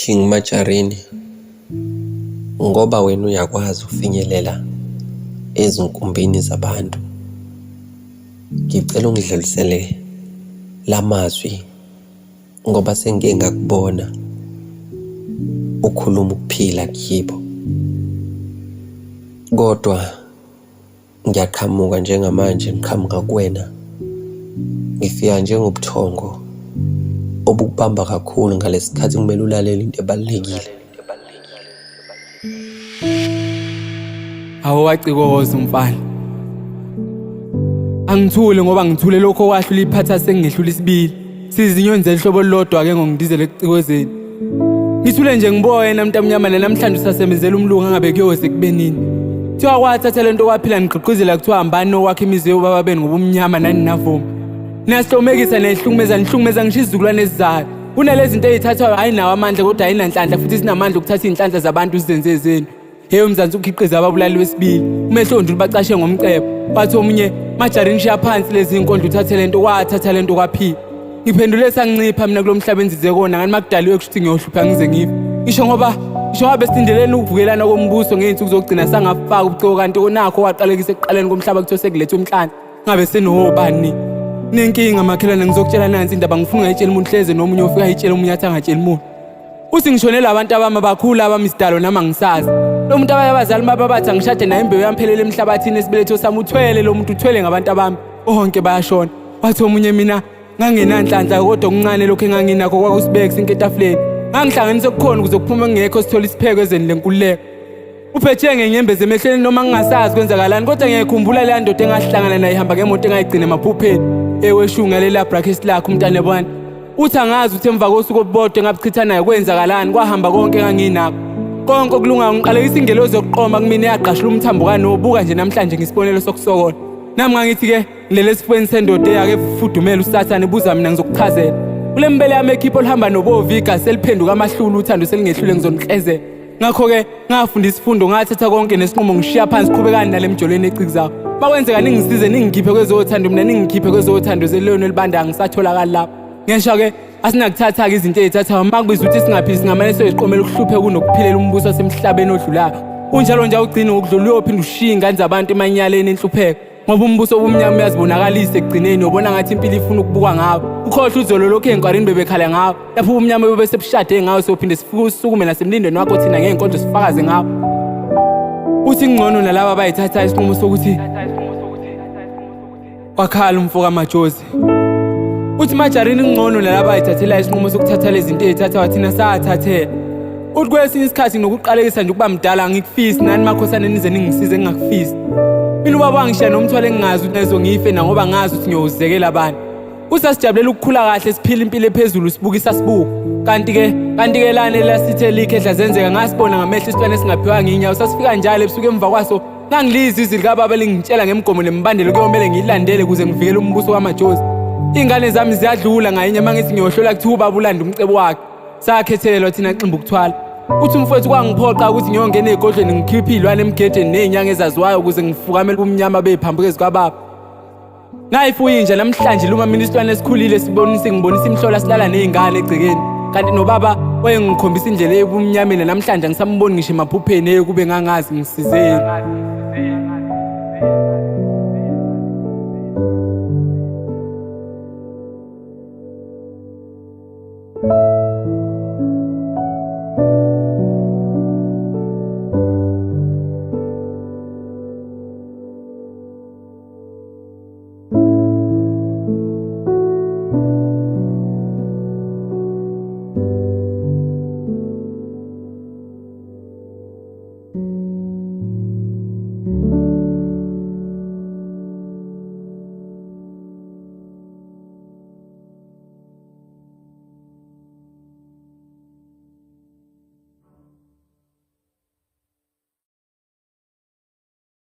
King Majarini, ngoba wena uyakwazi ukufinyelela ezinkumbini zabantu, ngicela ungidlulisele la mazwi ngoba sengike ngakubona ukhuluma ukuphila kibo. Kodwa Ngiyaqhamuka njengamanje ngiqhamuka kuwena ngifika njengobuthongo obukubamba kakhulu ngalesi sikhathi kumele ulalele into ebalulekile. Awu wacikoza umfana. Angithule ngoba ngithule lokho okwahlula iphatha sengingehlula isibili. Sizinyoni zehlobo olulodwa ke ngongidizela ekucikozeni. Ngithule nje ngiboya wena mntamnyama namhlanje usasebenzela umlungu angabe kuyoze kube nini. Kuthiwa kwathatha lento kwaphila nigqigqizela kuthiwa hambani nokwakha imizi yobaba benu ngoba umnyama nani navuma. Niyasihlomekisa niyahlukumeza nihlukumeza ngisho izizukulwane ezizayo. Kunalezi zinto ezithathwayo ayinawo amandla kodwa ayinanhlanhla futhi sinamandla okuthatha iy'nhlanhla zabantu zizenze ezenu. Hey uMzansi ukhiqiza ababulali wesibili. Umehlo ndulu bacashe ngomcebo. Bathi omunye majarini shiya phansi lezi inkondlo uthathe lento wathatha lento kwaphila. Ngiphendule sangincipha mina kulomhlaba enzize kona ngani makudaliwe kushuthi ngiyohlupha ngize ngife. Ngisho ngoba ngisho ngoba besindeleni ukuvukelana kombuso ngey'nsuku zokugcina sangafaka ubuciko kanti konakho waqalekisa ekuqaleni komhlaba kuthiwa sekulethe umhlanhla. Ngabe senobani? Nenkinga makhelwane ngizokutshela nansi indaba ngifuna ungayitshela umuntu hleze nomunye ofika ayitshele omunye athi angatsheli umuntu. Uthi ngishonela abantu abami abakhulu abami isidalo nami angisazi. Lo muntu abaye abazali baba bathi angishade naye imbewu yamphelela emhlabathini esibeletho sami uthwele lo muntu uthwele ngabantu abami bonke bayashona. Wathi omunye mina ngangenanhlanhla kodwa okuncane lokhu enganginakho kwakusibeka sinke etafuleni. Ngangihlanganisa okukhona ukuze kuphume kungekho sithole isipheko ezweni lenkululeko. Uphethe ngenyembezi emehlweni noma ngingasazi kwenzakalani kodwa ngiyayikhumbula leya ndoda engahlangana naye ihamba ngemoto engayigcina emaphupheni. Eweshunga lela brakes lakhe umntane bani. Uthi angazi ukuthi emva kosuku obubodwa engabuchitha naye kwenzakalani kwahamba konke enganginakho. Konke okulungayo ngiqalekisa ingelozi yokuqoma kumina eyagqashula umthambo kanobuka nje namhlanje ngisibonelo sokusokola. Nami ngangithi ke ngilele esifweni sendoda eyake fudumela usathane buza mina ngizokuchazela. Kule mbele yami ekhipha olihamba nobovu igazi seliphenduka amahlulu uthando selingehlule ngizoniklezela. Ngakho-ke ngafunda isifundo ngathatha konke nesinqumo ngishiya phansi qhubekani nale mjolweni ecikizayo. Makwenzeka ningisize ningikhiphe kwezothando mina ningikhiphe kwezothando zeliyoni elibanda angisatholakali lapho. Ngesho-ke asinakuthatha-ke izinto ey'thathayo uma kubiza ukuthi singaphili singamane siyoziqomela ukuhlupheka kunokuphilela umbuso wasemhlabeni odlulayo. Unjalo nje awugcini ngokudlula uyophinde ushiye iy'ngane zabantu emanyaleni enhlupheko. Ngoba umbuso obumnyama uyazibonakalisa ekugcineni ubona ngathi impilo ifuna ukubukwa ngawo. Ukhohlwa uzolo lokhu ey'nkwareni bebekhala ngawo. Lapho ubumnyama bebe sebushade ngawo sophinde sifike usukume nasemlindweni wakho thina ngey'nkondlo sifakaze ngawo. Uthi kungcono nalaba abayithatha isinqumo sokuthi wakhala umfo kaMajozi. Uthi majarini kungcono nalaba ayithathela isinqumo sokuthatha lezi zinto ey'thatha wathina sathathela. Uthi kwesinye isikhathi nginokuqalekisa nje ukuba mdala angikufisi nani makhosana nize ningisize ngingakufisi. Mina ubaba wangishiya nomthwalo engingazi ukuthi nezo ngife na ngoba ngazi ukuthi ngiyowuzekela abantu. Usasijabulela ukukhula kahle siphila impilo ephezulu sibukisa sibuka. Kanti-ke kanti-ke lana elasithe likhehla zenzeka ngasibona ngamehlo isilwane esingaphiwanga inyawo sasifika njalo ebusuku emva kwaso ngangilizwa izwi likababa lingitshela ngemigomo nemibandela kuyomele ngiyilandele ukuze ngivikele umbuso wamajozi. Iy'ngane zami ziyadlula ngayinye uma ngithi ngiyohlola kuthiwa ubaba ulanda umcebo wakhe. Sakhethelwa thina ximba ukuthwala. Uthi umfowethu kwangiphoqa ukuthi ngiyongena ey'godlweni ngikhiphe iy'lwane emgedeni ney'nyanga ezaziwayo ukuze ngifukamele ubumnyama bey'phambuke zikababa. Ngayifuya inja namhlanje luma mina isilwane esikhulile sibonisa ngibonisa imihlola silala nezingane egcekeni. Kanti nobaba wayengikhombisa indlela eyobumnyameni namhlanje angisamboni ngisho emaphupheni eyokube ngangazi ngisizeni.